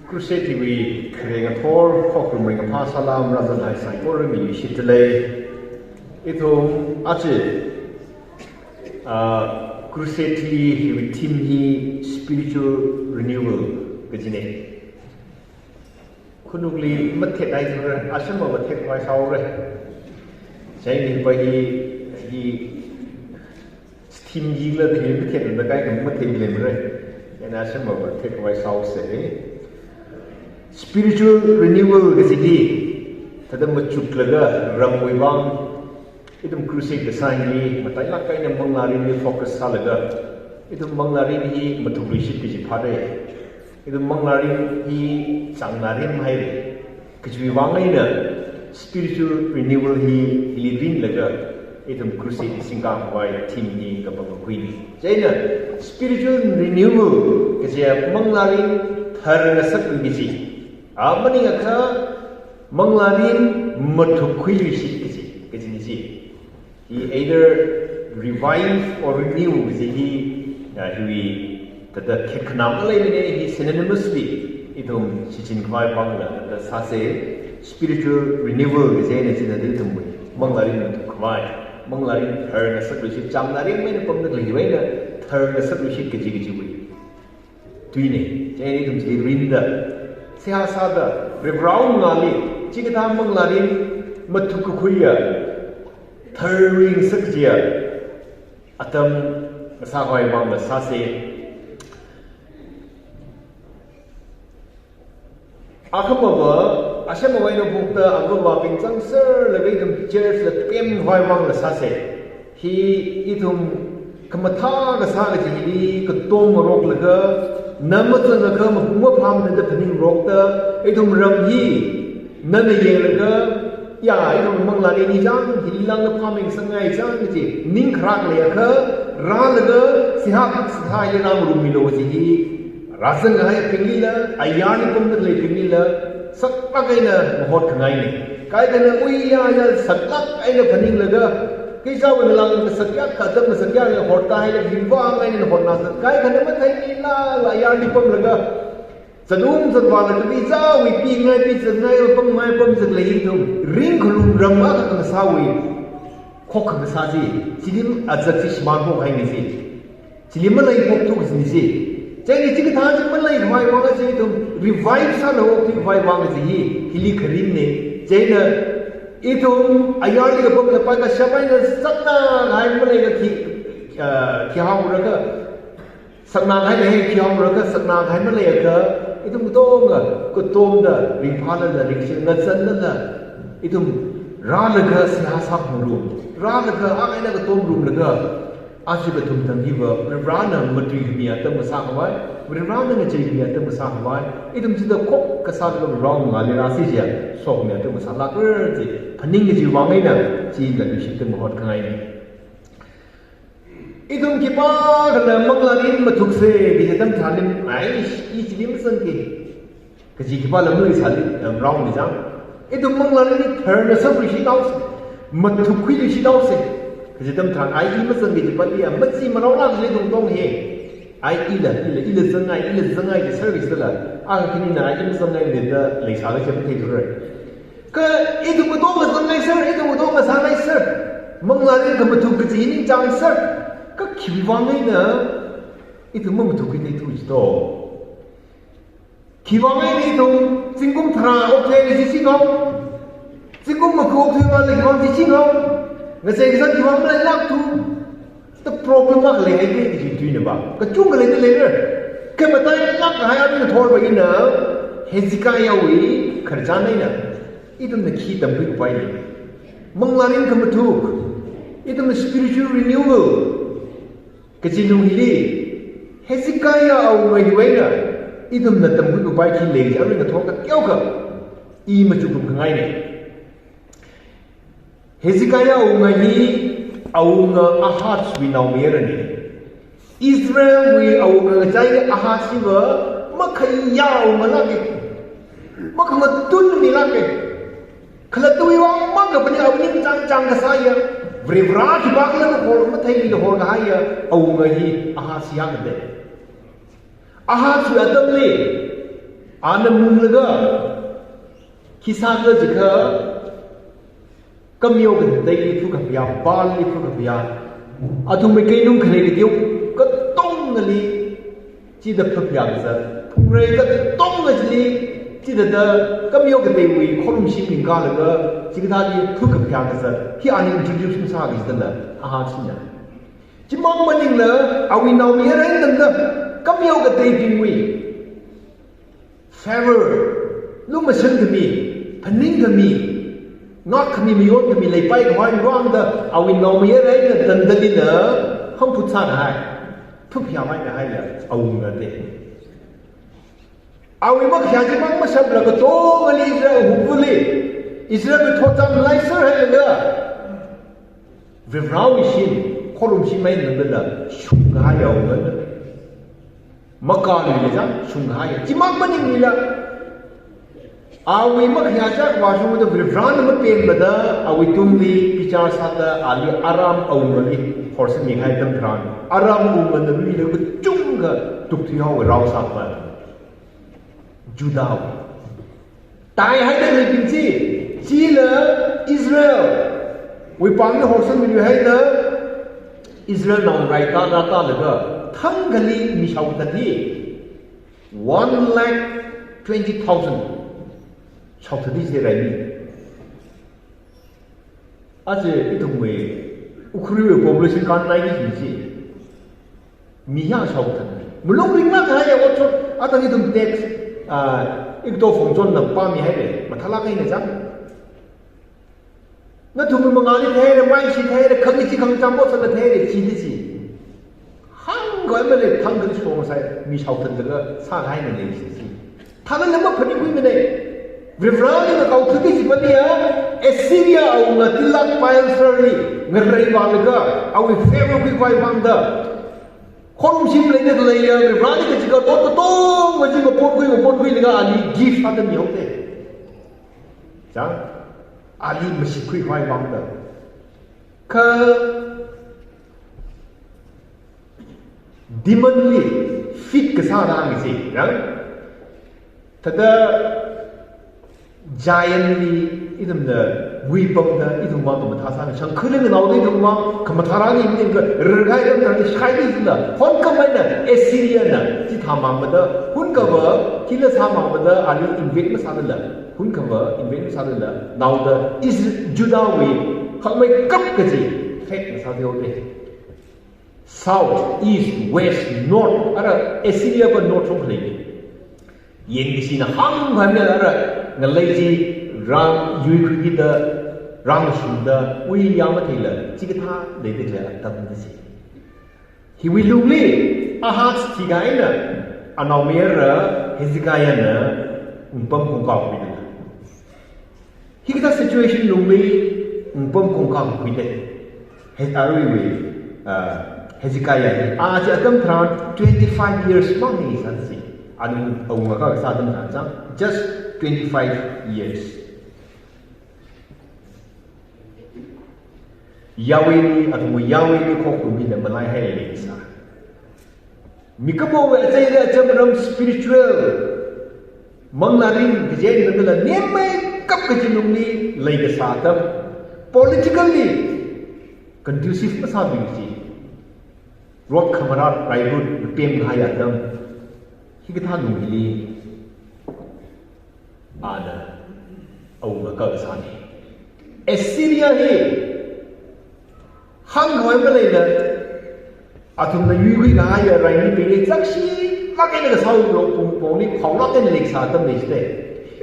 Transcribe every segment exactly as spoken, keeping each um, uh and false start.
Crusade hiwui khare ngathor, khokharum ringphā salam rāzanghai saikora mishitdalei. Ithum aja, ah, Crusade hi, hiwui theme hi spiritual renewal kajina. Khanukli matheihai zure, asham va theikhavai sāure. Chieina pa hi, hi theme yanglaga hi matheida kaikha matheimara. Chieina asham va theikhavai sāuse. Spiritual renewal kaji hi, thāda machuklaga ramwui vang, ithum crusade kasā hili, matailāk eina manglārinli focus sālaga, ithum manglārin hi mathukluishit kaji phāra. Ithum manglārin hi chāngnārin haira. Kajiwui vang eina spiritual renewal hi hili rinlaga, ithum crusade singkakhavai theme hi kapangkhui. Chieina spiritual renewal kaji manglārin tharngasaklui kaji. A maningakha manglārin mathukkhuiluishit kaji, kajina chi. Hi either revive or renew kaji hi, ah, hiwui thāda khet khanam maleimana, hi synonymously ithum shichinkhavai vangla thāda sāsa. Spiritual renewal kajina china ithumwui manglārin mathukkhavai, manglārin tharngasakluishit, chāngnārin eina pamda khalei eina tharngasakluishit kaji kajiwui tuina. Chieina ithum chili rinda, seihā sāda, Varivarāwui mangāli, chikathā manglārin mathukkakhuiya, tharngasak kajiya atam ngasākhavai vangla sāsa. Akhama va, asham va eina phokta, ava vābing zangserlaga ithum church la pemkhavai vangla sāsa. Hi ithum khamathā kasā kaji hili katom ngaroklaga, na mazangakha mapung maphamda phaningrokta, ithum ram hi nana yanglaga, ya, ithum manglārin hi chang, hili lāngda phāming sangngai chang kaji ning kharak leiakha, rālaga, seihā kasā hili rāngarummilu kaji hi, rāzanghai apinglila, ayarli pamda khaleibinglila, saklāk eina mahotkhangaina. Kaikhana ui ya ya saklāk eina phaninglaga, khisāwui ngalang kasak ya, kha atam kasak ya, horta haila hi vang eina hotna sa. Kaikhana matheimila, la ayarli pamlaga, zatung zatvāla kapi zāwui pingai, pizangngai, pamngai, pamzat lei ithum. Ringkhalum ram akha kasāwui khokkha kasā chi, chili azak chi shimān phokhaina chi. Chili maleiphok thukajina chi. Chieina chikathā chi maleikhavai vang chi ithum revive sālaga okthuikhavai vang chi hi, hili kharinna. Chieina ithum ayarli kapamla paikashap eina saknākahai maleikha khi, ah, khi haora kha, saknākahai lei khi haora kha, saknākahai maleiakha, ithum katonga katomda ringphālala, ringshil ngazanlala, ithum rālaga seihā sākhangarum, rālaga ākha eina katomrumlaga, aja kathum thang hiva Varivarāna matuikhami atam kasākhavai, Varivarāna ngacheikhami atam kasākhavai, ithum chida khokha kasālaga Varivarāwui mangāli rāsi jiakha sokhami atam kasālākra chi phaning kajiwui vang eina, chila luishitda mahotkhangaina. Ithum khipākhala manglārin mathuksa kaji atam tharan, ai, i chili mazangki kaji khipāla maleisāli, um, round ni chang. Ithum manglārin hi tharngasakluishit haosa, mathukkhuiluishit haosa kaji atam tharan, ai, i mazangki kaji pāli ya, machi maraolāk leidung tong hi. Ai, ila, ila, ila zangngai, ila zangngai kaji service dala, akha khanina, ai, i mazangngaimana da leisāla chi matheithura. Kha ithum katonga zangngai sāra, ithum katonga sāngai sāra. Manglārin khamathuk kaji hi ningchāng sāra. Kha khiwui vang eina ithum mamathukkhuingaithu jito? Khiwui vang eina ithum zingkum tharā okthuihaili chi chi ngao? Zingkum maku okthuihaili khiwui vang chi chi ngao? Ngachei kazang khiwui vang maleilākthu? Thāda problem akha leihaida kaji tuina ba. Kachungkha leida leira. Kha matailākkahai aruina ngathorva ina, Hezekiahwui khararchan eina ithumna khi tamkhuikapai lei? Manglārin khamathuk, ithumna spiritual renewal kaji lung hili, Hezekiah awunga hiwui eina ithumna tamkhuikapai khi lei kaji aruina ngathor kateokha i machukrumkhangaina. Hezekiah awunga hi awunga Ahazwui naomayarana. Israelwui awunga ngachai Ahaz hiva makhayā awungalāka. Makhangatun milāka. Khalattawui vang makapani awunga ningchāng chāng kasāya, Varivarā khipākhala kahor matheimida horkahaiya awunga hi Ahaz hi akha da. Ahazwui atamli Ana munglaga, khi sākhala jiakha, kameo kateili phukaphayā, Baalli phukaphayā, athumwui keinung khalei kateo katongali chida phuphayā kazat, phungrei katongali chithāda kameo kateiwui khorumshim ringkālaga chikathāli phukaphayā kazat hi ana introduce masāki jidala, Ahazna. Chimang maningla awui naomayara eina tangda kameo kateibingwui favor, lumashan khami, phaningkhami, ngākkhami, mayonkhami leipai khavai vangda awui naomayara eina tangdalila hangphut sākahai, phuphayā maikahaila awungana te. Awui makhayā chimang masāmala katongali Israel hupvali, Israelwui thotchān laiser hailaga, Varivarāwui shim, khorumshim eina tangdala shungkahai awungana. Makāluila chang shungkahai, chimang maningla. Awui makhayā chākhavā shungda Varivarāna mapemlada awui tungli bichar sāda ali Aram awungali horsangmihai atam tharan, Aram awungana milaga kachungkha tukthuihaowa, rao sākhavai. Judahwui taihaida leibing chi, chila Israelwui pāngli horsangmiluihaida, Israelnao raitā rātālaga thangkhali mi shaothat hi one lakh twenty thousand shaothat hi chi raimi. Aja ithumwui Ukhruiwui population kānnai hi chi. Mi ya shaothat. Malung ringlāk kahaiya otshot, athang ithum tax, ah, ikto phongchonna pāmihaira, mathālāk eina chang. Nathum mangāli theira, maishi theira, khangachee khangacham ot sāla theira, chida chi. Hāngkhavai malei, thangkhali shong sai, mi shaothatlaga sākahaina lei chi chi. Thālala maphaningkhuimana. Varivarāli ngakaothuki kaji paniya, Assyria awunga Tiglath-Pileser li ngareivālaga, awui favor khuikhavai vangda, khorumshim leida khaleiya Varivarāli kachika thot katonga chi ngaponkhui ngaponkhuilaga ali gift sāda mihaoda. Chang, ali mashitkhuikhavai vangda. Kha demon li fit kasā rāngi chi, ya? Thāda giant li ithumna wuipamda ithumwui vang khamathā sāngai, shangkhali nganaoda ithumwui vang khamathā rāngai maningakha, rarkahai atam tharan shaida jila, honkhamaina Assyriana chithāmamada, hunkhava, khila sāmamada, ali invade masādala, hunkhava invade masādala, naoda Is-, Judahwui hakmeikap kaji fake masāthuihaoda. South, east, west, north, ara Assyria pa north rong khalei. Yangkashina hāngkhamina ara ngalei chi rāyuikhuikida, rāngashungda, uiya matheila, chikathā leida khalei atamda chi. Hiwui lungli, Ahaz thikahai eina, anaomayara Hezekiahna wungpam khongkakhui. Hikathā situation lungli wungpam khongkakhuida. He-, aruiwui, ah, Hezekiah hi, a chi atam tharan twenty-five years mang hi sāsi. Ana awunga kasā atam tharan chang, just twenty-five years. Yahwehli, athumwui Yahwehli khorum hina malaihai leisā. Mikumowui achaili acham ram spiritual manglā ring kaji eina tangdala nemmeikap kaji lungli leikasā atam, politically conducive masāmi chi, rot khamarāt rairut pemkahai atam, hikathā lung hili ana awunga kasāna. Assyria hi hāngkhavai maleila, athumna yuikhuikahaiya raimi pili chakshilāk eina kasā pung pungli phaolāk eina leisā atam lei jida.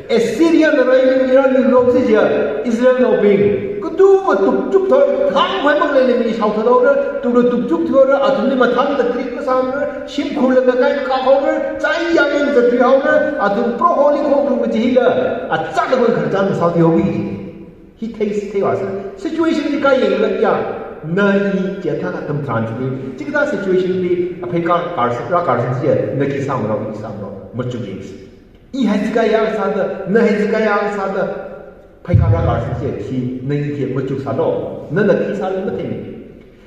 Assyriana raimi Iranli loksa chiakha, Israelnaobing katuva tukchuk thāda, hāngkhavai maleila mi shaothathaora, tukla tukchuk thuihaora, athumli mathānda treat masāmara, shimkhurla ngakai kakhaora, chai yangin zathuihaora, athum Proholi khorum kaji hila, achāda koi khararchan masāthuihaoki. Hi thei, theiva sā. Situation hi kayanglaga ya, na i chithā atam tharan chili, chikathā situation li, apheikar, kar, rākarsang chiakha, na khi sāmarao, i sāmarao, machuk yangsi. I Hezekiah sāda, na Hezekiah sāda, pheikar rākarsang chiakha, khi, na i khi machuksālu, nana khi sālu matheimana.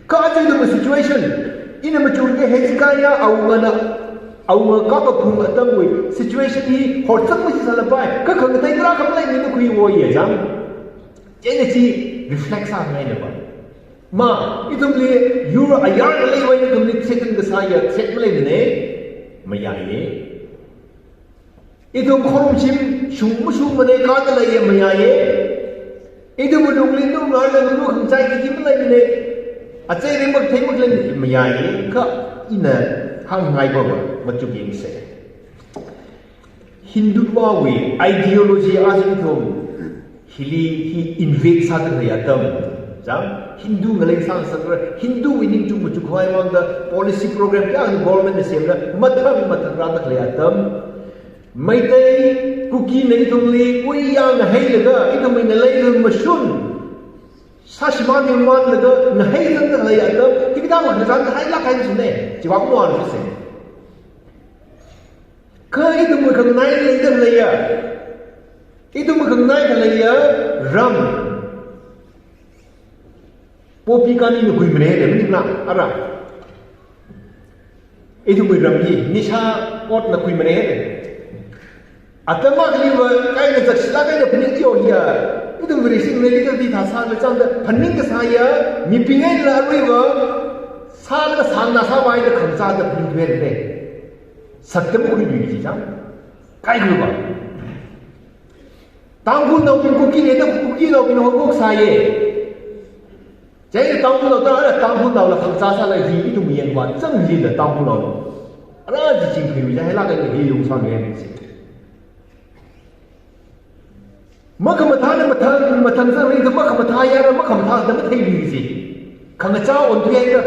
Kha aja ithumwui situation, ina machukki Hezekiah awungana Awunga kakaphung atamwui situation hi horzangmei chi sālapai, kha khangatei tarākha maleimana da khuiwo ye jang. Chieina chi reflect sāngaina pa. Ma, ithumli yur ayar khaleiwui ithumli threaten kasāya threat maleimana, mayāye. Ithum khorumshim shung mashungmana, kāda leiya mayāye. Ithum malungli nungarda nunu khangachei kiki maleimana. Achei ringmak theimak leimana mayāye. Kha ina hāngngai pa va, machuk yangsa. Hindutva wui ideology aja ithum hili hi invade sāda khalei atam. Jang, Hindu ngalei sāngasakra, Hindu wui ningchuk machuk khavai vangda policy program kayākha government na semla, mathang mathang rāda khalei atam. Meitei, Kukina ithumli uiyang ngahailaga, ithumwui ngalei lungmashun sāshimān mimānlaga, ngahaizangda khalei atam, hikathā ngahaizang ngahailāk kahai sine, chiwak nuan sine. Kha ithumwui khanganai leida khaleiya, ithumwui khanganai khaleiya ram. Poppy kanina kuimana da, maningla, ara. Ithumwui ram hi, nisha otna kuimana da. Atam akhaliva, kaina zakshila kaina phaning tiyo hiya. Ithum Vareshi ngalei leida khalei thāsāla chāngda phaning kasāya, mibing eina aruiva, sālaga sāngna sāvaida khangachāda phaning tiyo da. Sakta makhuilui chi chang. Kaikhava. Tangkhulnaobing Kuki leida Kukinaobing hokok sāye. Chieina Tangkhulnao ta, ara Tangkhulnaola khangachā sāla hi ithum yangva chang hila Tangkhulnaola. Ara chi chingkhui mi ja hela ka hi lungsang yangsi. Makhamathāna mathang, mathang sāra ithum makhamathā yara, makhamathā da matheilui si. Khangachā onthuihaida.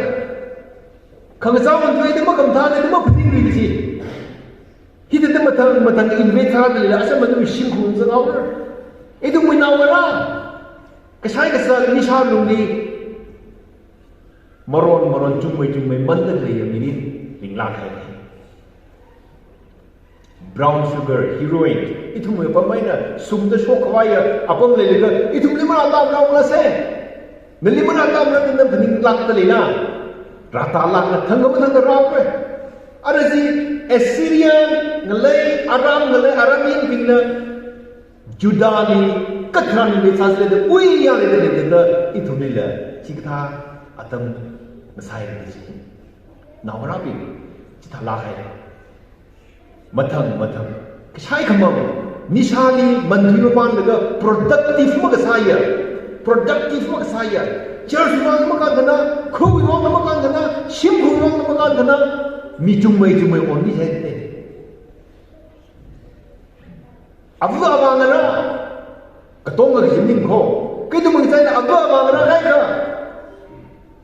Khangachā onthuihaida makhamathāna da maphaninglui si. Hithāda mathang, mathang invade sāda leila, asā manui shimkhur zanghaora. Ithumwui naongarā. Kashai kasā nisha lungli maron, maron chungmei, chungmei manda khaleiya mirin ringlāk kahai. Brown sugar, heroin, ithumwui apam eina sumda shok khavaiya apam leilaga, ithumli marātamrao ngasei. Nali marātamrao da phaninglākda leina. Rātālākna thangkha mathangkha rāhaora. Ara chi Assyria ngalei, Aram ngalei, Aramean bingna Judahli katharan mi sāsālada, uiya leida leida, ithumlila chikathā atam ngasāhaira chi. Naongarābing, chithālāk kahai. Mathang, mathang. Kashai khamang, nishali manthui mapānlaga productive makasāya. Productive makasāya. Church vang makānthana, khawui vang makānthana, shimkhur vang makānthana, mi chungmei chungmei onmi haite. Ava avā ngarā, katonga kaji maning kho. Kha ithumwui chieina ava avā ngarā kaikha.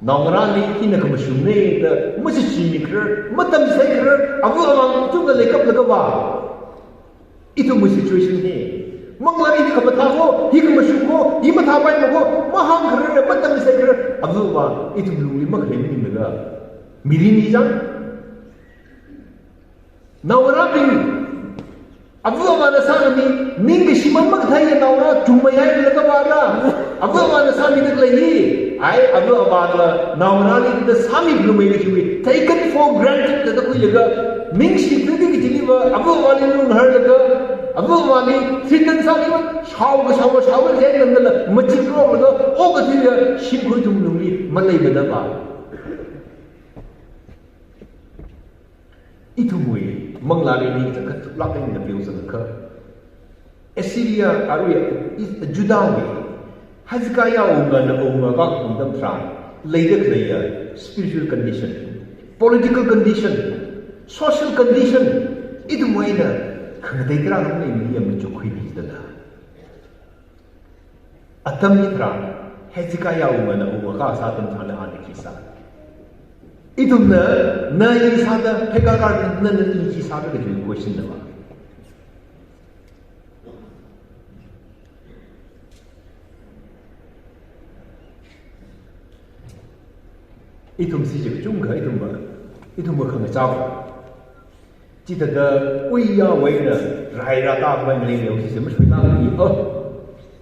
Naongarāli hina khamashungne da, mashishimi kharar, matamsei kharar, ava avā chungda leikaplaga va. Ithumwui situation hi. Manglāli hi khamathā kho, hi khamashung kho, hi mathāpaimana kho, mahāng kharar, matamsei kharar, ava avā, ithum lungli makhalei maninglaga. Mirin hi jang. Naongarābing, ava avāna sāmi, ningkashi man makatheiya naongarā chungmeihailaga vāra. Ava avāna sāmida khalei hi, ai, ava avāna naongarāli da sāmi phalungmei kajiwui, taken for granted da khuilaga, ningshi thudi kajiliva, ava avāli lungharlaga, ava avāli threaten sāmiva, shao kashao, shao kashao, jai nandala, machik roklaga, okathuiya, shimkhur ithum lungli maleimana va. Ithumwui manglāli ni chakhat thuklāk eina peo zangakha. Assyria arui Judahwui Hezekiah wungana wunga kakaphung atam tharan leida khaleiya spiritual condition, political condition, social condition, ithumwui eina khangatei tarākha maleimana ya machukkhui mi jidala. Atam hitharan, Hezekiah wungana wunga kasā atam tharan ana khi sā. Ithumna, na i sāda, phekakar na, na i khi sāda kaji question na va. Ithum sija kachungkha, ithumva, ithumva khangachā. Chithāda uiyawui eina rai rātākhavai ngalei neo sisi mashuitākhui, oh,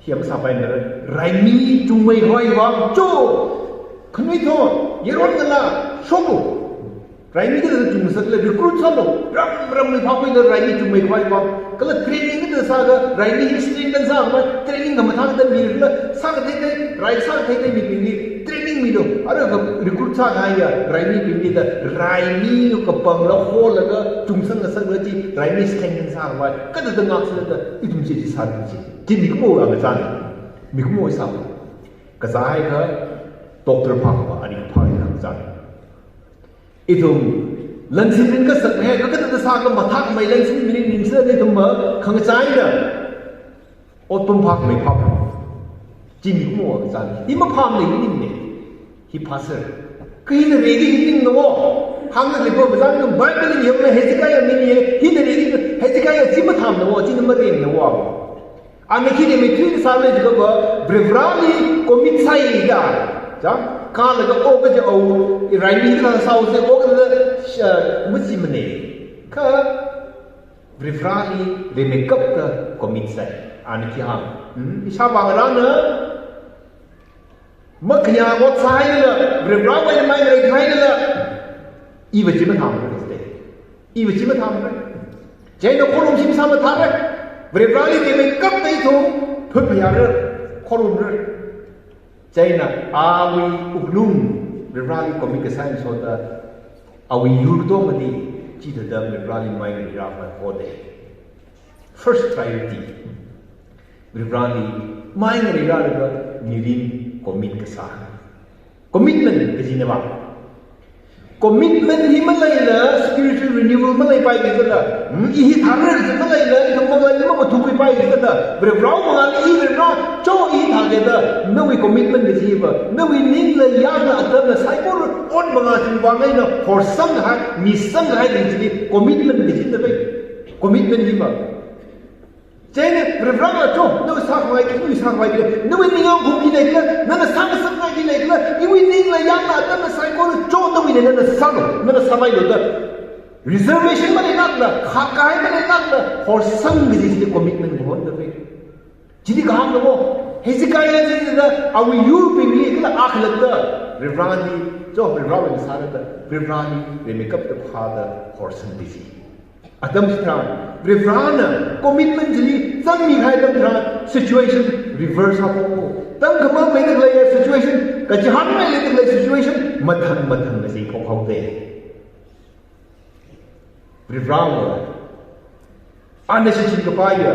hi masāpaimara, raimi chungmeikhavai vang cho, khanuithot, yaron ngalā, shoklu. Raimi kathāda chungngasakla, recruit sālu, ram ramli phākhuilaga raimi chungmeikhavai vang. Kala training kathāda sālaga, raimi strengthen sākhavai, training khamathā kathāda mila, sākatheithei, rai sākatheithei mibingli training milu. Arui kha recruit sākahaiya raimibingli da, raimi kapangla holaga, chungsangngasakla chi, raimi strengthen sākhavai. Kathāda ngaksālaga, ithum chi chi sālu chi. Chi mikumo akha chān. Mikumo sālu. Kazāhaiakha, doctor phākhavai, arui phākhavai kazā. Ithum, lansin ringngasakmihai, kha kathāda sākha mathākmei lansin ringningsa ithum ma, khangachāna. Otpam phākmei phākha. Chi mikumo kazā. Hi maphāmei ningmei. Hi phāser. Kha hina ready ningna wo. Hāngda leipa bazar nung Bible li yangna Hezekiah mini ye. Hina ready, Hezekiah chi mathāmana wo, china marengna wo. Ana khi remeithui sālei jiakha, Varivarali commit sāi da. Ja, kala ka o kaja o, raimi kasā sāuse, o kaja, sha, machimane. Kha, Varivarali remeikapta commit sāi. Ana khi hāng. Hmm, ishāvā ngarāna, makhayā ot sāhailala, Varivarawui mai ngareithailala, iva chi mathāmara, iva chi mathāmara. Chieina khorum shim sāmathāra. Varivarali remeikapta ithum phut phayāra, khorumra. Chieina awui wuklung Varivarali commit kasā eina soda, awui yur tongadi, chithāda Varivarali mai ngareirākhavai hoda. First priority. Varivarali mai ngareirālaga mirin commit kasā. Commitment kajina ba. Commitment hi maleila spiritual renewal maleipai kajina. Hmm, i hithāra kaji maleila, i khamang laila mapathuipai kajina. Varivarao mangāli i Varivarao, cho i hithākida. Nawui commitment kaji va. Nawui ningla yangla atamla saikora ot mangā chivang eina horsanghai, misanghai ning chili commitment kajina ba. Commitment hi va. Chieina, Varivarā cho, nawui sākhavai khi, nawui sākhavai khi, nawui ningyāng khum khi leikhala, nana sāngasakngai khi leikhala, iwui ningla yangla atamla saikora cho nawuina nana sālu, nana sāvailu da. Reservation maleinakla, khakahai maleinakla, horsang kaji chili commitment kahon da ve. Chili kahāngna mo, Hezekiah chili da, awui yurbingli kala akhalatta, Varivarāli, cho Varivarāwui sāra da, Varivarāli, remeikapta phāda horsang kaji. Atam chitharan, Varivarāna commitment chili zangmihai atam chitharan situation reverse haophok. Tangkhamang leida khalei situation, kachihān leida khalei situation, mathang mathang na seiphok haoda. Varivarāna, ana shichin kapaiya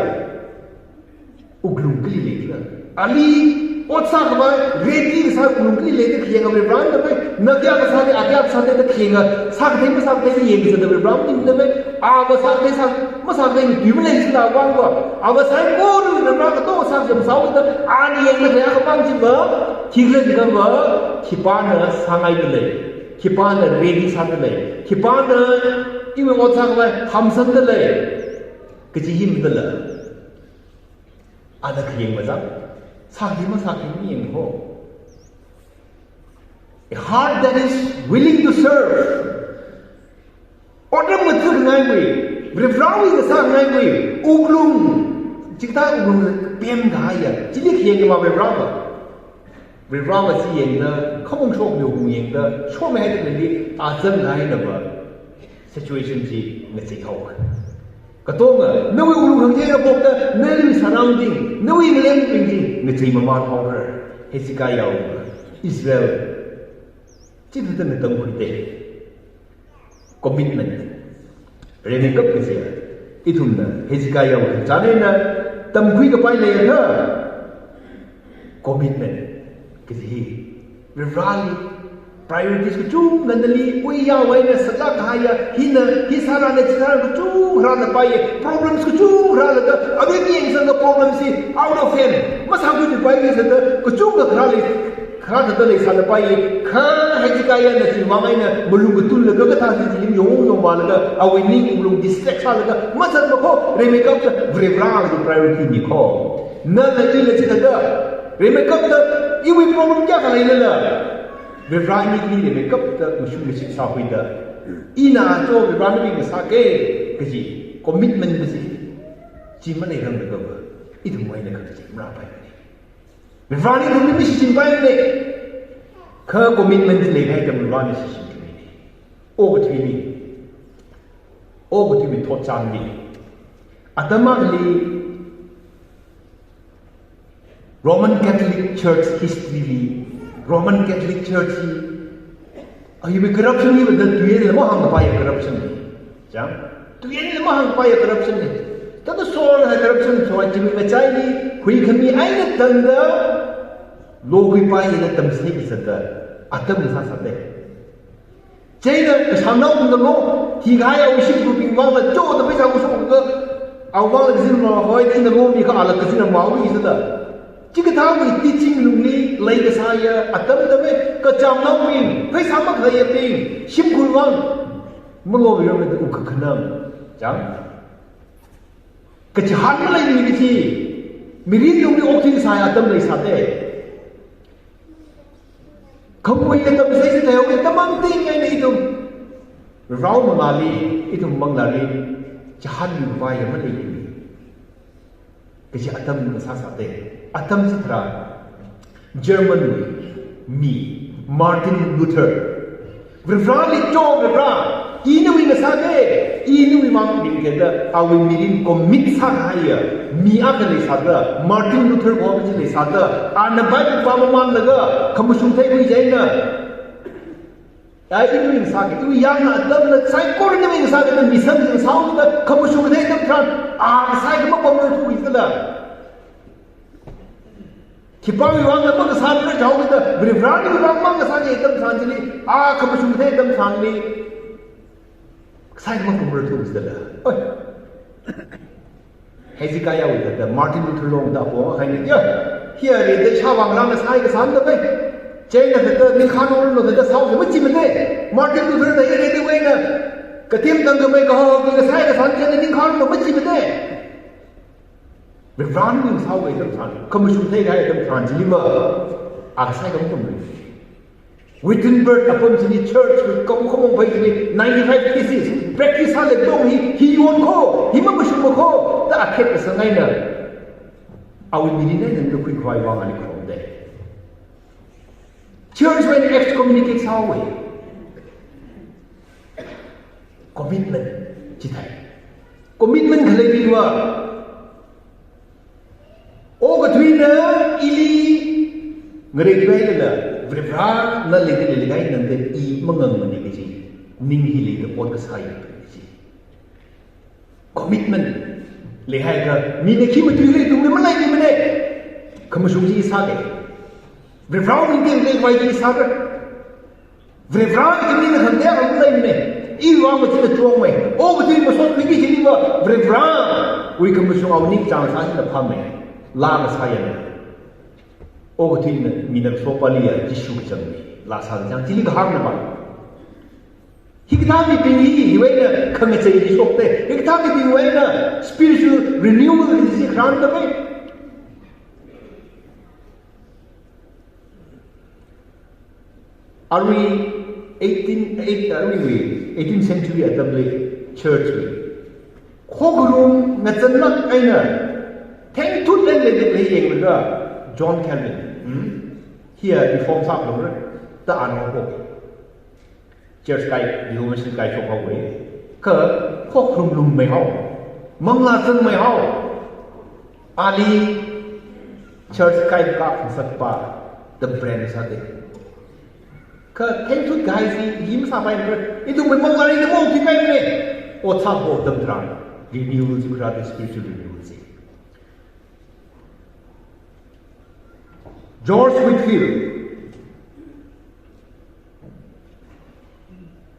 wuklung kali leikhala. Ali, ot sākhavai, ready kasā wuklung kali leida khayang Varivarāna pai, na kayā kasā de, a kayā kasā de da khayang, sākathei masākathei yangkasā da Varivarāna maningda pai, a masākathei sā, masākathei tui maleisāla vang va, a masāi ko Varivarā kato sākasā masāo da, ani yangda khayā kapang chi va, khikhala jiakha va, khipāna sāngaida lei, khipāna ready sāda lei, khipāna iwui ot sākhavai hamsangda lei, kaji hi madala. Ana khayang mazang, sākhi masākhi mayang ho. A heart that is willing to serve. Otram mathukngaiwui, Varivarāwui kasāngaiwui, wuklung, chikathā wuklung pemkahaiya, chili khayang ma Varivarā va. Varivarā va chi yangda, khamong shokmiwui wuklung yangda, shokmihai da lei, a zanghaina va. Situation chi ngachei haowa. Katonga, nawui wuklung hangchei haophokta, nawui surrounding, nawui malembing chi ngachei mamān haora. Hezekiah wuklung, Israel, chithāda ngatamkhuida. Commitment. Remeikap kaji. Ithumna, Hezekiah wuklung chānna, tamkhui kapai leiakha. Commitment kaji hi. Varivarāli priorities kachungkha nali, uiyawui eina saklāk kahaiya, hina, hi sārana, chi sārana, kachungkha rālapai, problems kachungkha rālaga, arui mi yangsangda problems hi out of hand, masākhuipai kajida, kachungkha kharā lei, kharā thāda leisālapai, kha Hezekiahna chivang eina, malung katunlaga kathā chi chilim yong yongvālaga, awui ning wuklung distract sālaga, mazatmakho, remeikapta, Varivarāli priority mikho. Nala ila chithāda, remeikapta, iwui problem kayākha leilala. Varivarā ili remeikapta, mashun mashit sākhuida. Ina cho Varivarā nawui ngasāke, kaji, commitment kaji. Chi maleiranglaga va, ithumwui eina kha chi marāpaimane. Varivarāna ithumli mashichinpaimane. Kha commitment chi leihai atam Varivarāna shichinmine. Okathuili, okathuiwui thotchānli, atam akhali Roman Catholic Church history li, Roman Catholic Church hi, a, hiwui corruption hiva tuiyenla mahāngkapaiya corruption hi. Chang? Tuiyenla mahāngkapaiya corruption hi. Thāda sohai corruption sohai chiwui ngachaili, huikhami eina tangda lokhuipai eina tamsai kasāda atam sāsāda. Chieina kashānao kungda lo, hikahai awui shimkhurbing vangla choda pheisā khuishokda, awui vangla kazin mawui, ina lo mi kha ala kazin mawui sāda. Chikathāwui teaching lungli leikasāya atam da mei, kachamnaobing, pheisā makhaiyabing, shimkhur vang, malomi ramda ukakhanam, chang. Kachihān maleimana kaji, mirin lungli okthui kasāya atam leisāda. Khamui atam sai sai thaoki tamang ting eina ithum rao mangāli, ithum manglāli, chihānmikhavai maleimana kaji atam sāsāda. Atam chitharan German mi Martin Luther, Varivarāli cho Varivarā, I nawui ngasāda, I nawui vang ringkida, awui mirin commit sāhaiya mi akha leisāda, Martin Luther kaho chi leisāda, ana Bible pāmamanlaga, khamashung theikhui chieina, ya, I nawui ngasāki, iwui yangna atamla, saikora nawui ngasāki da misang sāhaoda, khamashung thei atam tharan, a kasai kha mapamrarthu sāda. Khipāwui vangla makasāmara jihaoda, Varivarāwui vang mang kasā atam tharan chili, a khamashung thei atam tharanli, kasai kha mapamrarthu sāda. Oi. Hezekiahwui thāda Martin Luther longda apong akha eina, ya, hi arida shāvang rāngasai kasā da mei. Chieina thāda ningkhān onglo thāda sāo machimana. Martin Luther da hi arida wui eina kathim tangkhamei kaho kasai kasā chieina ningkhān onglo machimana. Varivarāna ngasāwui atam tharan, khamashung theikahai atam tharan chili ma, a kasai kha mapamrarthu. Wittenberg apam chili church wui khamong khamong phei chili ninety-five thesis, practice sālei tong hi, hi yon kho, hi mamashung kho, da akhet kasā ngaina. Awui mirin eina nda khuikhavai vang ali khromda. Church wui eina excommunicate sāhaowa. Commitment chithei. Commitment khaleibingva, okathuina ili ngareithuihailala, Varivarā nali leida leilakha nanda I mangangmana kaji ning hi leida ot kasāya kaji. Commitment leihaiakha, mina khi matuilei tungli maleimana. Khamashung chi sāda. Varivarāwui ningting leivai chi sāda. Varivarā chi mina khangatei akha maleimana. Iwui vang machina chungmei. Okathui masot miki chiliva Varivarāwui khamashung awui ningchāng sāsāda phāmei. Laa kasāyana. Okathuina mina sopaliya Jishu kachangmei. Laa sākachang chili kahāngna ba. Hikathā mibing hi, hiwui eina khangachei shokda. Hikathā mibingwui eina spiritual renewal hi kharānda mei. Arui eighteen, eight, aruiwui eighteenth century atamli church wui khokharum ngazanlāk eina thengthut eina leida lei yanglaga John Calvin, hmm? Hiya reform sākhaluira, da ana ho. Church kai, denomination kaishok haowa. Kha khokharum lummeihao. Manglā zangmeihao. Ali church kai kha ngasakpa, the branch sāda. Kha thengthut kahai chi hi masāpaimara. Ithumwui manglā ringda maokthuipaimana. Ot sākahai atam tharan renewal chi kharāda, spiritual renewal chi. George Whitefield.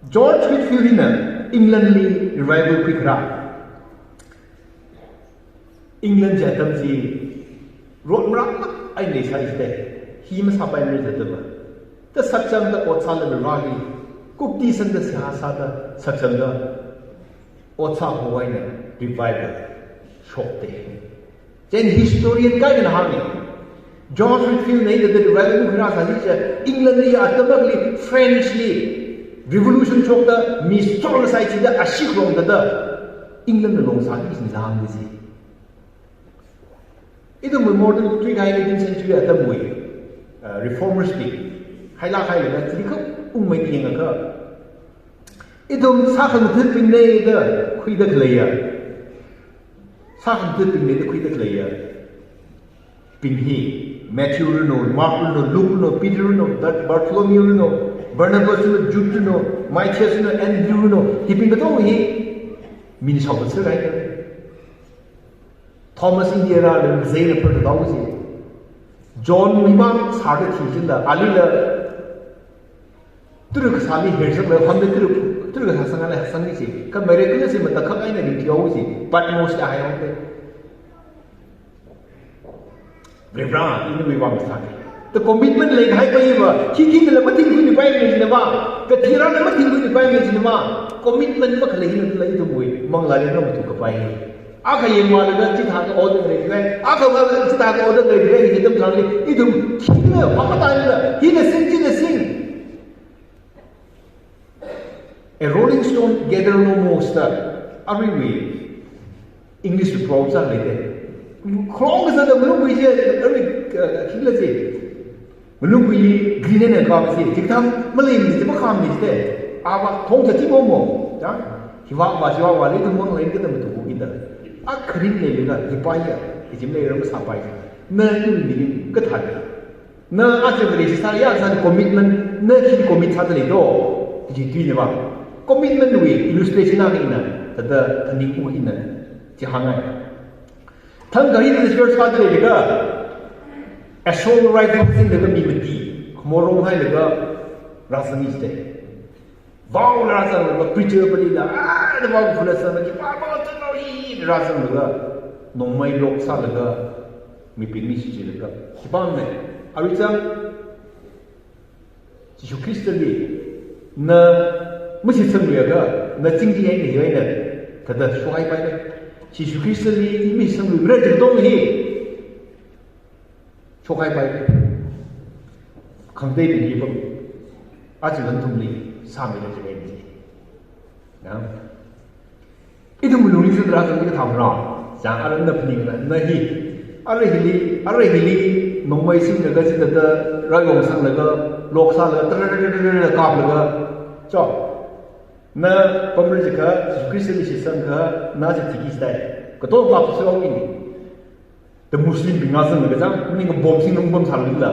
George Whitefield hina England li revival khuikharā. England chi atam chi rot marān eina leisai jida. Hi masāpaimara jida ba. Da sakchangda ot sālaga rāli. Kukti sangda seihā sāda sakchangda ot sākahai eina revival shokda. Chieina historian kaikhana hānga, George Whitefield na hithāda revival khuirāsā chi, England li atam akhali French li revolution shokda, mi sola sai chida ashee kharong thāda, England na longsā hi sinzang kaji. Ithumwui modern three kahai eighteenth century atamwui, uh, reformers li hailāk hailala, chili kha ungmei yangakha, Ithum sākhangatha̱bingna da khuida khaleiya. Sākhangatha̱bingna da khuida khaleiya. Bing hi, Matthew runo, Mark runo, Luke runo, Peter runo, Bar-, Bartholomew runo, Barnabas runo, Jude runo, Matthias runo, Andrew runo, hibing katonga hi, min shao kasā rai. Thomas India rālaga zeina pharda tao chi. John mimang sārda thi chila, alila, tara kasāli hersangla, hamda tara, tara kasā sangla, hasang chi. Kha miracle chi matakhak eina ringthuihaowa chi. Patmos da haihaowa. Reverend, ina mimang sāki. The commitment leikahai paiva, khikhi kala mathingkhuipai mi jina va, kathara la mathingkhuipai mi jina va, commitment makhalei hina la ithumwui manglāli na matukapai. Akha yangvālaga chithākha order leidalei, akha vālaga chithākha order leidalei, hi tam sāli, ithum khina, phamatala, hina sing, china sing. A rolling stone gather no more da, aruiwui English proverb sāda leite. Khrong kasāda malungkhui chi, arui, uh, khila chi. Malungkhuili green eina kap chi, chikathā maleimana chi, makhamana chi te. Ava thong sa chi momo. Ja? Hiva va, hiva vali ithum manglā eina katam tu kida. Akha ring leilaga, hipaiya, ichim leiram sāpai. Na yu ni kathā. Na aja Vareshi sāya sāda commitment, na khi commit sāda lei do. Ji tui ne va. Commitment wui illustration na ina, thāda phaningu ina. Chi hāngngai. Thangkha hili church sāda leilaga, assault rifle singlaga mi mati, khamo ronghailaga, rāzang jite. Vao rāzanglaga, preacher palila, ah, da vao khula sālaga, khipā vao chānao hi, rāzanglaga, nongmei lok sālaga, mibingli shichilaga. Khipāmana, arui chang, Jishu Khristali, na mashitsangluiakha, na chingri eina hi eina, thāda shohaipaira. Jishu Khristali, i mashitsangluimara jitong hi. Shokhaipai. Khangateibing hi pam. Aja lan thumli sāmira jihaini. Na? Ithum lungli sudra kang ithum ra. Chang aran na phaningla, na hi. Ara hili, ara hili, nongmei singlaga chithāda, rāyong sanglaga, lok sālaga, tararararara kaplaga. Cho. Na pamra jiakha, Jishu Khristali shitsangakha, na chi thiki stai. Kato kap sāhaowa ni. The Muslim bing ngasanglaga chang, maningakha bomb sing nung bomb sālala.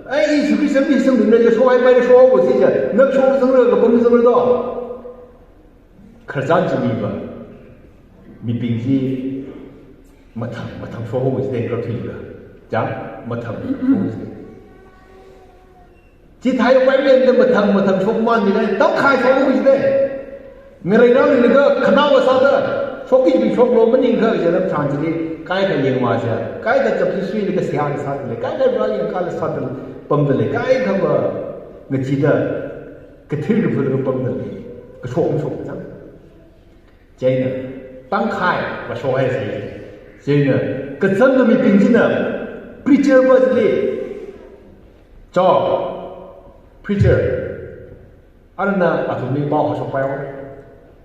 Ai, Jishu Khristali shitsangda na ja shohaipaira shohaowa chi ja, na shohsanglaga bomb sangla do. Khararchan chi miva. Mibing chi mathang, mathang shohaowa chi de kar thuilaga. Chang, mathang shohaowa chi de. Chithāhaopai maleimana mathang mathang shokmān ni nai, tangkhai shokhaowa jite. Ngareirālaga khanao sāda, shokki bi shoklo maningakha ja lam tharan chili, kaikha yangvā ja, kaikha chapli suilaga seihā sāda lei, kaikha rāli yangkhala sāda pamda lei, kaikhava ngachida, kathir kaphulaga pamda lei, kashok mashok chang. Chieina, tangkhai, va shokhai sai. Chieina, kachangkhat mibing china, preacher va chili. Cho, preacher. Arana athumli pao hashokpaihaora.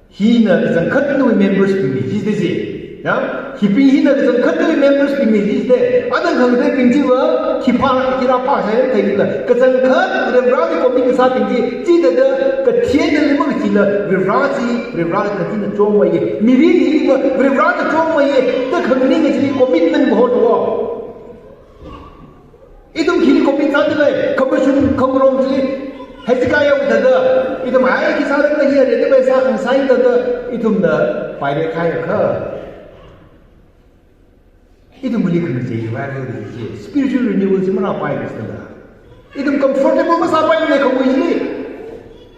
Hina kachangkhat nawui members bingli, chi de chi. Ya? Hibing hina kachangkhat nawui members bingli, chi de. Atam khangateibing chiva, khipā, khirā phāsai theila. Kachangkhat, Varewui commit kasābing chi, chithāda, kathei eina limang chila, Varewui chi, Varewui kathina chongmeiya. Mirin hiva, Varewui chongmeiya. Da khanganing chili commitment bahotwa. Ithum khili commit sāda lei, khamashung khangarong chili, Hezekiah thāda, ithum ai khi sāda lei hi, arede bai sā khangasaida, ithumna, paire khaiakha. Ithumli khangatei revival da chi, spiritual renewal chi marāpai kasāla. Ithum comfortable masāpaimana khanguili.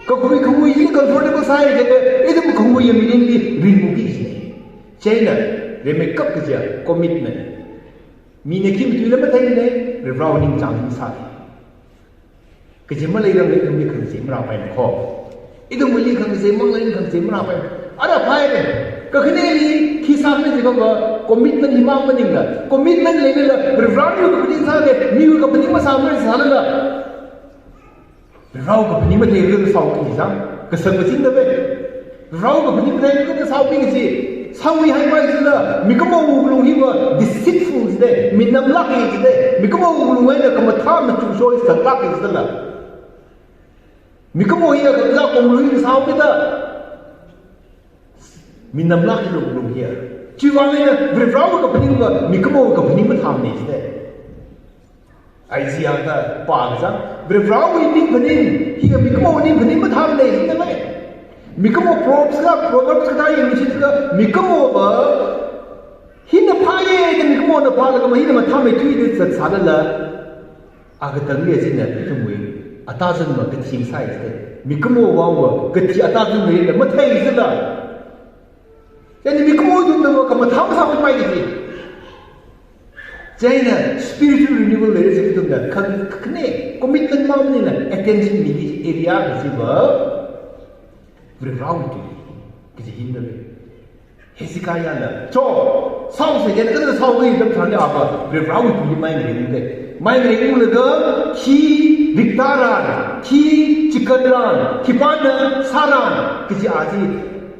Khanguili, khanguili comfortable sāya jiakha, ithum khanguiya maningli ringmuki chi. Chieina, rimeikap kaja, commitment. Mina khi matuila matheimana, Varewui ningchāng sāki. Kaji maleirang ithumli khangatei marāpaimana kho. Ithumli khangatei, manglāli khangatei marāpai. Ara phaine. Kakhaneli khi sāmana jiakha commitment himang maningla. Commitment leilala, Varewui kaphaning sāda, miwui kaphaning masāmara sālala. Varewui kaphaning matheikha sāki jang. Kasang kachingda ve. Varewui kaphaning matheikha sāki kaji. Sāwui haipai jila, mikumo wuklung hiva deceitful jide, minamlāk jide, mikumo wuklung eina khamathā machuk shoi saklāk jidala. Mikumo hiya kazā konglui sāhaokida. Minamlāk lung lung hiya. Chiwuivang eina Varivarāwui kaphaning va mikumo kaphaning mathāmane jite. Isaiah da pākazang, Varivarāwui ningphaning hiya mikumo ningphaning mathāmane jina mai. Mikumo Proverbs ka, Proverbs kathā yangluishitlaga mikumo va hina phāye da mikumona phālaga ma hina mathāmeithuida zatsālala, akatangli china ithumwui atazanva kathi sāi jite. Mikumo vangva kathi atazanva hina mathei jila. Chieina mikumo ithumna va kamathā masāpai kaji. Chieina spiritual renewal leira chi ithumna kha-, khane commitment mamaningla attention mi area kaji va Varivarāwui tui kaji hina lei. Hezekiahna, cho, sāose, chieina kha sāokida atam tharanli a va Varivarāwui tuili mai ngareingde. Mai ngareinglaga khi riktaran, khi chikanran, khipāna sāran kaji a chi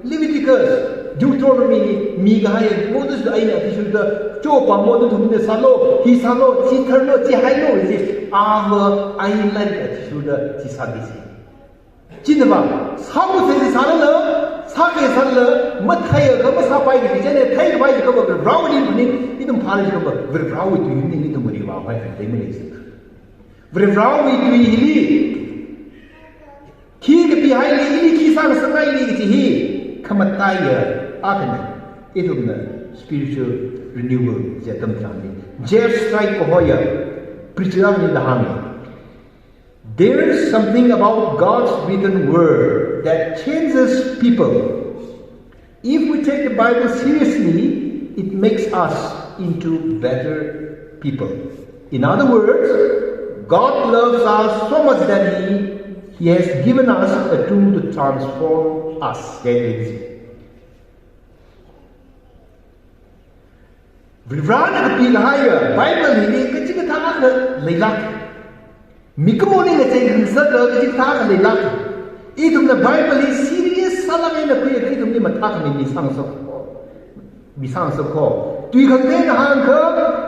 Leviticus, Deuteronomy li mikahai, Moses eina athishurda, cho pāmo nathumna sālu, hi sālu, chi tharlu, chi hailu, chi a va eina athishurda chi sāki ji. China va, sāose chi sālala, sāke sālala, matheiakha masāpai kaji chieina, theikapai jiakha va Varivarāwui ningphaning, ithum phāra jiakha va Varivarāwui tui ning ithum mari vāpai kaji maleisāla. Varivarāwui tui hili, khi kapihaili, ili khi sāngasakngaili kaji hi, khamataiya akhana, ithumna spiritual renewal kaji atam tharanli. Jeff Strike kahoya, preacher amaningda hānga. There's something about God's written word that changes people. If we take the Bible seriously, it makes us into better people. In other words, God loves us so much that he, he has given us a tool to transform us. Varivarāna kapikahaiya Bible hili kachikathā akha leilāk. Mikumoli ngachei khangasaklaga kachikathā akha leilāk. Ithumna Bible hi serious sālāk eina khuiakha ithumli mathākhami mi sāngasak. Mi sāngasak ko. Tui khangatei eina hāngakha,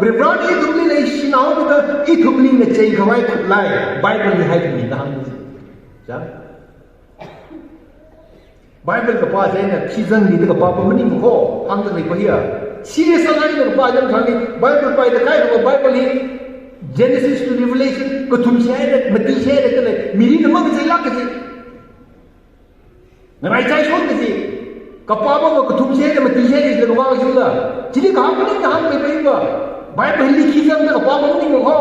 Varivarāna ithumli leishinaokida ithumli ngacheikhavai khutlai Bible hi haithumli da hānga. Ja? Bible kapā chieina khi zangli da kapā pa maningmako, hāngda leipa hiya. Serious sālāk eina kapā atam tharanli, Bible pāda kaikhava Bible hi Genesis to Revelation, kathum shai da, mati shai da khalei, mirinna mangacheilāk kaji. Ngaraichai shon kaji. Kapā pa va kathum shai da, mati shai da kavā kajila. Chili kahāng maningna hāngmeipai va. Bible li khi zangda kapā pa maningmako.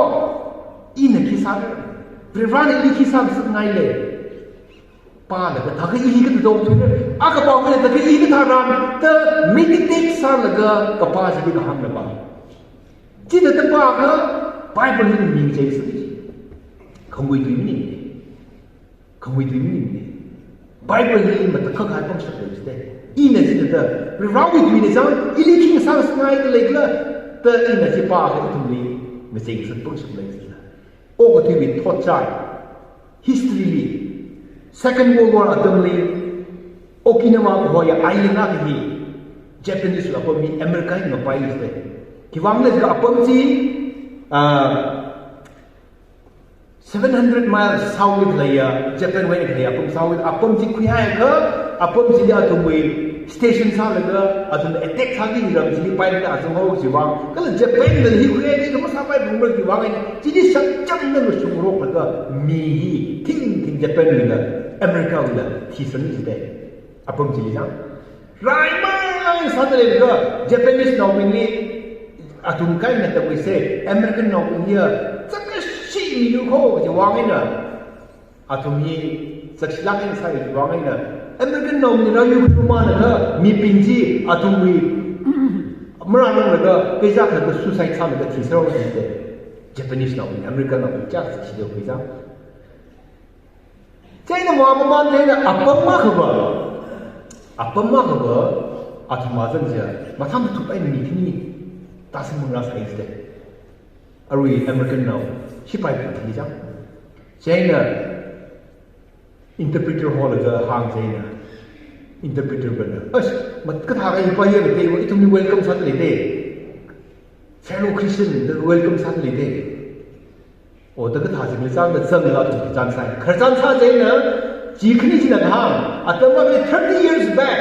Ina khi sā. Varivarāna ili khi sāngasakngaile. Pālaga thākha i kathāda thuira, a kapā khuilaga thākha i kathāran, da meditate sālaga kapā chili kahāngna pa. Chithāda pākha Bible hina mi ngachei sāki. Khangui tui maning. Khangui tui maning. Bible hi matakhak hai pangshap lei jite. Ina chithāda, Varivarāwui tuina chang, ili khi sāngasakngaida leikhala, da ina chi pākha ithumli ngachei ngasak pangshap lei jite. Okathuiwui thotchān, history li, Second World War atamli, Okinawa kahoya island akha hi, Japanese wui apam hi America na ngapai jite. Khiwuivang jiakha apam chi, ah, seven hundred miles south li khaleiya, Japan wui eina khaleiya apam south li, apam chi khuihaiakha, apam chili athumwui station sālaga, athum attack sāki ram chili pailaga azang haowa chiwuivang. Kala Japan nali hi khuihaida masāpai phalungmara chiwuivang eina, chili shakchangda mashungroklaga mi hi thingthing Japan wuila, America wuila, thisan jite. Apam chili chang. Raimai sāda leilaga, Japanese naobingli, athum kaina tamwui se, American naobing hiya, zakkashi milu ko, chiwuivang eina. Athum hi zakshilāk eina sāi chiwuivang eina, American naobingli rāyur khuiluimānlaga, mibing chi athumwui marānranglaga, kachak kha suicide sālaga thisāra jite. Japanese naobing, American naobing chak zakshida khuisā. Chieina mamamān chieina apam akha va, apam akha va, athum azang chiya, mathāmathup eina mi khani, tāsang mangra sāi jite. Arui American nao, shipai pung thili chang. Chieina interpreter holaga hāng chieina. Interpreter pana, "Ash, mat kathā kaji pa hiya lei te, ithumli welcome sāda lei te. Fellow Christian da welcome sāda lei te." O da kathā singli chang da zanglaga athum khararchan sāi. Khararchan sā chieina, chi khani china kahāng, atam akha thirty years back,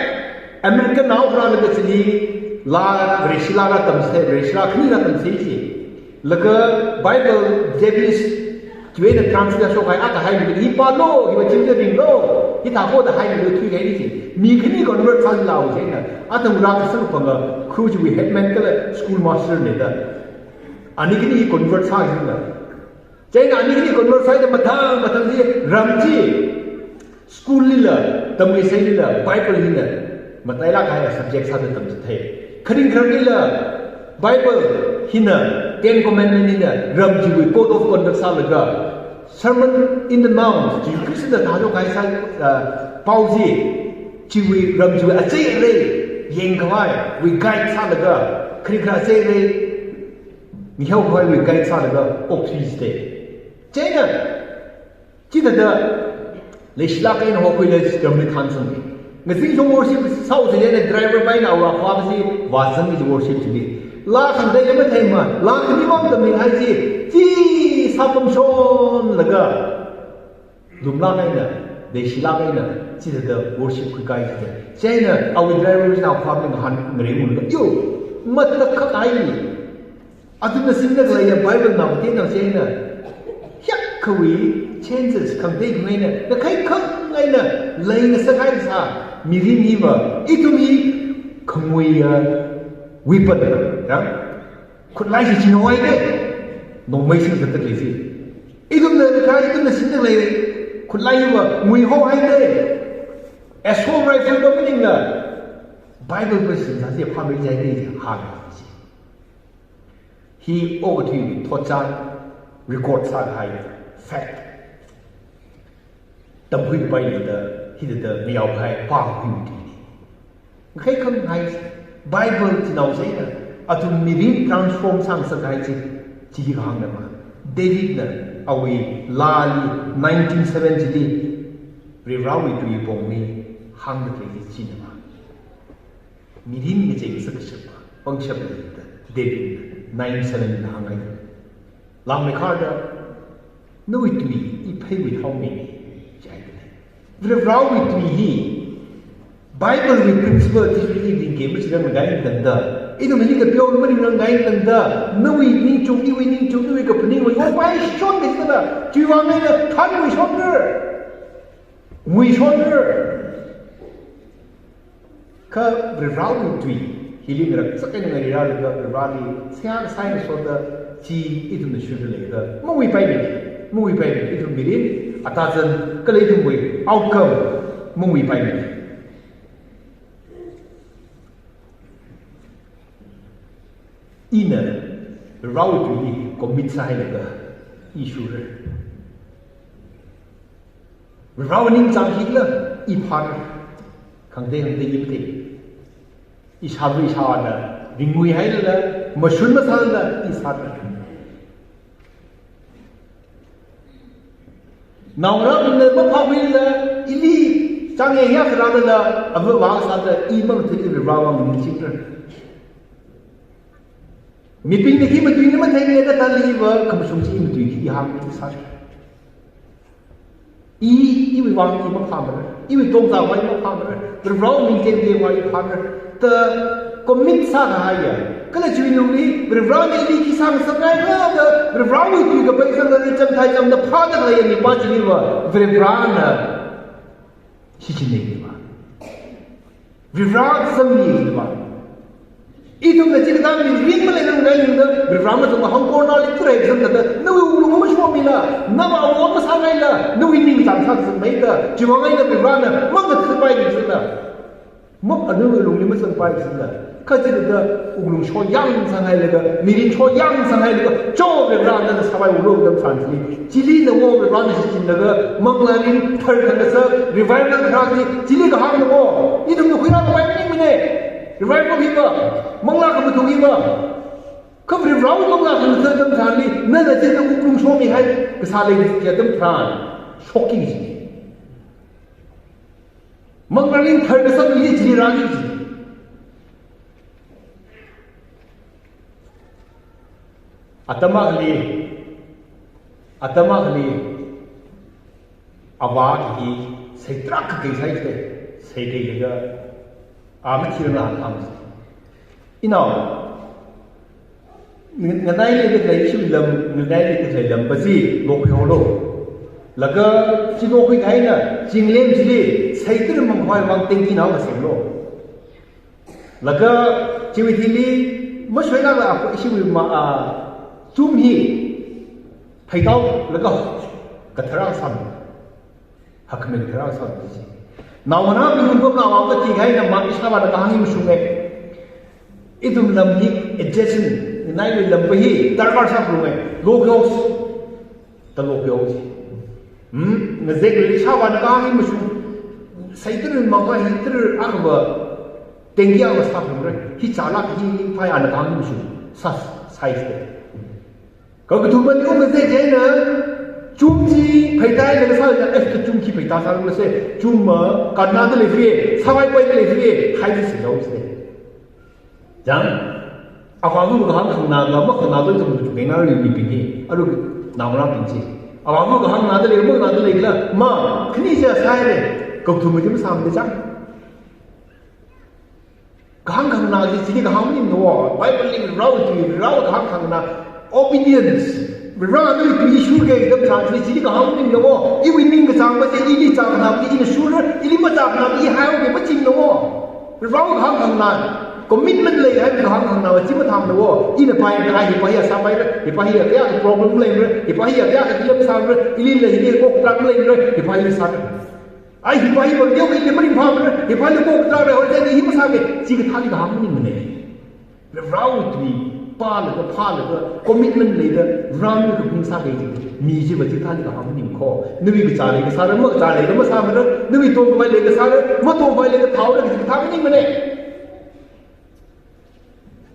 American nao kharāna chili laa, Vareshi laa tamsei, Vareshi laa khanina tamsei chi. Laga Bible Japanese chiwui eina translate shokhai akha haimida, hi pālu, hiva chingda ringlu, hithākho da haimida thuihaira chi. Mi khani convert sālala chieina, atam rākasang panga, kha chiwui headman kala school master na da. Ani khani convert sāhaira. Chieina ani khani convert sāhaida mathang mathang chi ram chi school lila, tamngasei lila, Bible hina matailāk kahai subject sāda tamchithei. Kharing kharing lila Bible hina, Ten Commandment hina ram chiwui code of conduct sālaga, Sermon in the Mount, Jishu Khristana thāda kahai sā, ah, pao chi, chiwui ram chiwui achei arei yangkhavaiwui guide sālaga, kharing kharing achei arei mihaokhavaiwui guide sālaga okthuichithei. Chieina chithāda leishilāk eina hokhuila Germany thansang. Ngazin shong worship sāhaosa chieina driver pa eina awui akhava chi vāzang chi worship chili. Laa khangatei matheimana, laa khanimang tamngai chi, chi sāpamshonlaga, lumlāk eina, leishilāk eina, chithāda worship khuikahai chi. Chieina awui driver china akhava ngahān ngareimalaga, yo, matakhak hai. Athumna singda khaleiya Bible nao tengda chieina, hiyākhawui chances khangatei khangateina, na khaikhang eina leingasak kahai sā, mirin hiva, ithum hi khanguiya weapon, ya? Khutlai chi chinghaohaida, nongmei singda khalei chi. Ithumna kha, ithumna singda khalei khutlai hiva nguihaohaida. Assault rifle pa maningla, Bible pa singda chi phāmeihaida hānga chi. Hi okathuiwui thotchan record sākahai fact. Tamkhui kapai leida, hithāda ngayaokahai pākhui tui. Khaikhang hai Bible chinaosa eina athum mirin transform sāngasak kahai chi, chili kahāngna ma. Davidna awui laali nineteen seven chili, Varivarāwui tui pongli hāngda khalei china ma. Mirin ngachei ngasakshap, pangshap leida, Davidna nine seven na hānghai. Langmeikharda, nawui tui i pheiwui thaomi, jihaida lei. Varivarāwui tui hi, Bible wui principle chi i ringkei machirang ngai tangda, ithum hili kapyo maringrang ngai tangda, nawui ningchuk, iwui ningchuk, nawui kaphaning, nawui opai shon ngai tangda, chiwui vang eina thanwui shonra. Nguishonra. Kha Varivarāwui tui hili ngaraksak eina ngarirālaga Varivarāli seihā kasā eina soda chi ithumna shuilaga mawuipaimana, mawuipaimana, ithum mirin atazan kala ithumwui outcome mawuipaimana. Ina Varivarāwui tuili commit sāhailaga i shurra. Varivarāwui ningchāng hila i phāra. Khangatei khangatei i mathei. Ishāva ishāna ringngui hailala, mashun masālala i sāra. Naongarāna maphākhuilala, ili chāngyāng hiyākha rālala, ava vā sāda i mathei, i Varivarāwui ningchāngra. Mibingna khi matuina matheimana da thāli iva, khamashung chi i matui khi i hāngki sāra. I, iwui vang i maphāmara, iwui tongzāvā i maphāmara, Varivarāwui ming tengtengvā i phāmara, da commit sākahaiya. Kala chiwui lungli, Varivarāna ili khi sāngasakngaikhala da, Varivarāwui tui kapai zangda ri cham thai chamda phāda khaleiya mipā chiliva, Varivarāna shichinna mipā. Varivarā zangmi mipā. Ithumna chikathā mirin maleirang ngaida, Varivarā mazangva hangkornali kurai zangda, nawui wuklung mashomila, nava awon masāngaila, nawui ningchāng sāzangmeida, chiwui vang eina Varivarāna mangathapai zangda. Map anu lungli mazangpai zangda. Kha chithāda wuklung shoyang sāngailaga, mirin shoyang sāngailaga, cho Varivarā nana sāpai wuklung dam san chili. Chili navo Varivarāna shichinlaga, manglārin tharkhangasak, revival kharā chi, chili kahāng navo. Ithumna khuirākapai maningmana. Revival hiva, manglā khamathung hiva. Kha Varivarāwui manglā khangasak atam tharanli, nana chithāda wuklung shomihai, kasā lei chi atam tharan. Shocking chi. Manglārin tharkasakli chili rāki chi. Atam akhali, atam akhali, avā hi seitrak kakei sai te, seikeilaga, A mathirna hāngsa. Inao, ng-, nganaili khalei shim lam, nganaili khalei lam bazi lokhuihaolu. Laga chi lokhui kahaina, chinglem chili, saitir mangkhavai vang tengki nao kasemlu. Laga chiwui thili, mashoilakla a, ishiwui ma, a, chum hi, phaitao, laga, kathara sam. Hakkhamei kathara sam chi. Naongarābing lungpamna awui kathi kahaina mang ishāvāna kahāng hi mashunge. Ithum lam hi adjacent, nganaili lam pa hi, darkar sāphalunge. Lokhuihaosa. Da lokhuihaosa. Hmm? Ngazek lei ishāvāna kahāng hi mashung. Saitir mangkhavai hi tir akhava. Tengki akhava sāphalungra. Hi chālak hi phai ana kahāng hi mashung. Sas, size de. Kakathuma ni ungkazek chieina, chum chi pheitā eina kasā eina, eh, chum chi pheitā sālungse, chum ma, kannada lei fie, sāvai pai lei fie, hai chi sihaosa. Chang, avāva kahāng khanganā, makhanganalu ithum chukeingaru mibing hi, aru naongarābing chi. Avāva kahānganāda lei, makhanganāda lei kala, ma, khani chi sāhaire, kakathuma chi masāmane chang. Kahāng khanganā chi, chili kahāng maningmana wo. Bible li Varewui tui, Varewui kahāng khanganā. Obedience. Varena nawui tui shurki katam tharan chili, chili kahāng maningmana wo. Iwui ningkachāng pa chi, ili chākhanā pa chi ina shurra, ili machākhanā pa chi ihaihaoki machimana wo. Varewui kahāng khanganā. Commitment leihaiwui kahāng khanganā chi mathāmana wo. Ina pai kahai hi pa hi sāpaira, hi pa hi kayākha problem maleimara, hi pa hi kayākha kila masāmara, ili lei hi kok tarākha maleimara, hi pa hi sāra. Ai, hi pa hi pa teokha ili maringphāmara, hi pa hili kok tarākha, hoiteni hi masāki, chikathāli kahāng maningmane. Varewui tui pālaga, phālaga, commitment leida, Varewui kaping sāki chi, mi chiva chikathāli kahāng maningmana ko. Nawui kachā leikha sāra, makachā leikha masāmara, nawui tongkhavai leikha sāra, matongkhavai leikha thaora kaji kathā maningmane.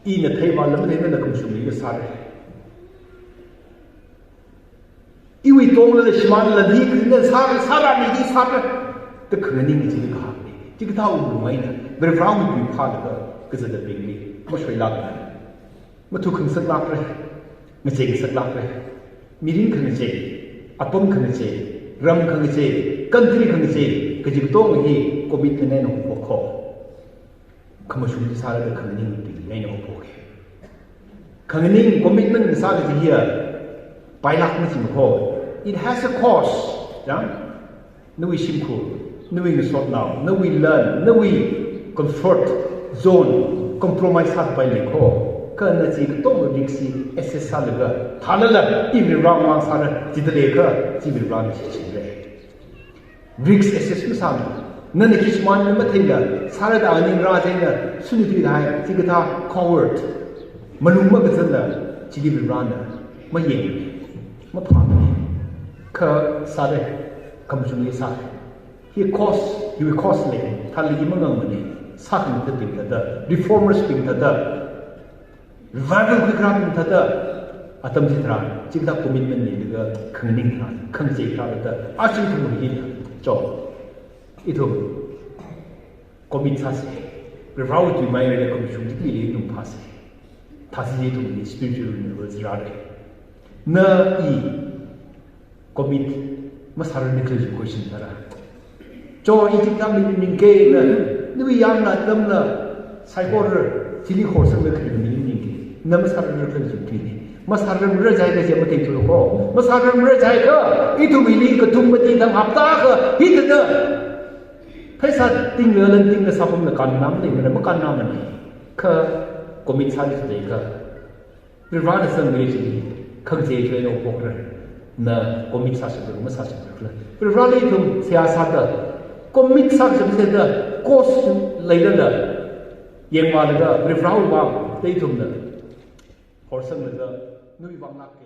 Ina theivāla matheimana, khamashung leikha sāra. Iwui tonglala shimānlala hi khanina sā, sārani hi sāra. Da khanganing chili kahāngna. Chikathā unglung eina, Varewui tui phālaga, kazatabingli mashoilākna. Mathukhangasaklākra. Ngacheingasaklākra. Mirin khangachei, apam khangachei, ram khangachei, country khangachei, kaji katonga hi commitment eina haophok ko. Khamashung chi sālaga khanganing tui eina haophoka. Khanganing commitment kasā kaji hiya, pailāk machimana ko. It has a cost. Chang? Nawui shimkhur, nawui ngasotnao, nawui lan, nawui comfort zone, compromise sākapai lei ko. Kha na chi katonga risk chi assess sālaga, thālala, i Varewui vang sāra, chithāda leiakha, chi Varena shichinra. Risk assess masāmana. Nana khi shimānna matheila, sāra da aning rā chieina, suni tui thai, chikathā coward. Malung makazanla, chili Varena mayeng, maphāmana. Kha sāra, khamashungli sā. Hi cost, hi cost lei, thāli i mangangmana. Sākhangathabing thāda, reformers bing thāda, revival khuikharābing thāda, atam chitharan, chikathā commitment leilaga khanganing tharan, khangachei tharan da, aja ithum hi, cho, ithum commit sāsa, Varewui tui maimeida khamashung chili ithum phāsa. Thāsi ithumli spiritual renewal chi rāra. Na i, commit masārarna khala chi question sāra. Cho, i chikathā mi maningke na, nawui yangna atamla, saikora, chili horsangda khalei mi maningke. Na masārarna khala chi tui ni. Masārarmara jiakha chi matheithura ko. Masārarmara jiakha, ithum hili kathum mati thang hapta akha, hithāda. Pheisā tingla, lan tingla, sāpamla kannam leimana, makannamana. Kha, commit sāli sāda kha. Varena sangri chi, khangachei chi eina haophokra. Na commit sāshapra, masāshapra khala. Vareli ithum seihā sāda, commit sāshap sāda, cost leilala, yangvālaga, Varewui vang, da ithumna horsanglaga, nawui vang lāka.